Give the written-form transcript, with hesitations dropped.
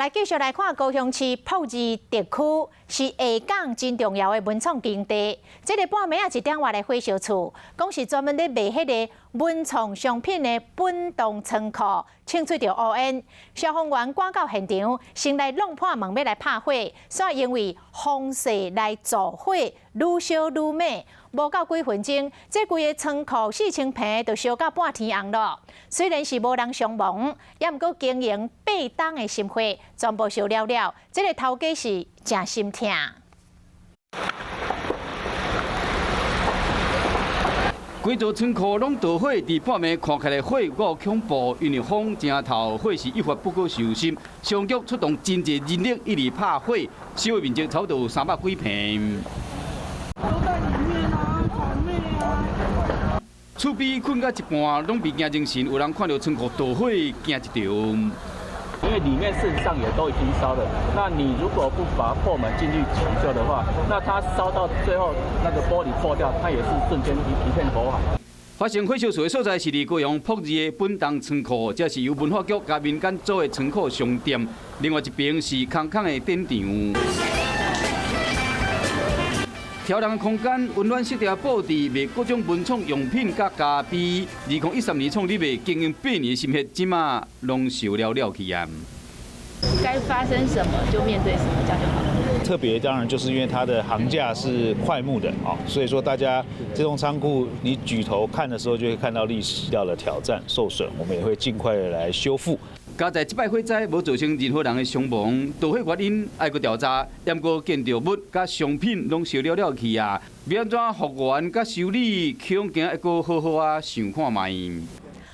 來繼續來看高雄市駁二特區是下港真重要的文創基地。這个半暝仔一點外的火燒厝，講是專門咧賣彼个文創商品的本棟倉庫，衝出著烏煙。消防員趕到現場，先來弄破門欲來拍火，煞因為風勢來助火，愈燒愈猛。無夠幾分鐘，這規个倉庫4000坪就燒到半天紅咯。雖然是無人傷亡，也毋過經營8冬的心血全部燒了了，這个頭家是誠心疼。規座倉庫攏著火，佇半暝看起來火有夠恐怖，因為風誠透，火勢一發不可收拾。消防局出動真濟人力，一直拍火，燒的面積差不多有300幾坪。都在裡面啊，炒麵啊。厝邊睏到一半，攏未驚精神，有人看著倉庫著火，驚一跳。因為裡面事實上也都已經燒了，那你如果不把破門進去搶救的話，那它燒到最後那個玻璃破掉，它也是瞬間一片火海。發生火燒厝的所在是佇高雄駁二的本東倉庫，這是由文化局佮民間組的倉庫商店，另外一邊是空空的展場。挑人空間，溫暖色調布置，賣各種文創用品佮家私。2013年創立的，經營8年心血，這馬攏燒了了去啊！該發生什麼就面對什麼，這樣就好了。特別當然就是因為它的行架是檜木的啊，所以說大家這棟倉庫你舉頭看的時候就會看到歷史到的挑戰受損，我們也會盡快的來修復。佳哉這擺火災無造成任何人的傷亡，著火原因愛閣調查，毋過建築物佮商品攏燒了了去啊，欲按怎復原佮修理，恐驚會閣好好仔想看覓。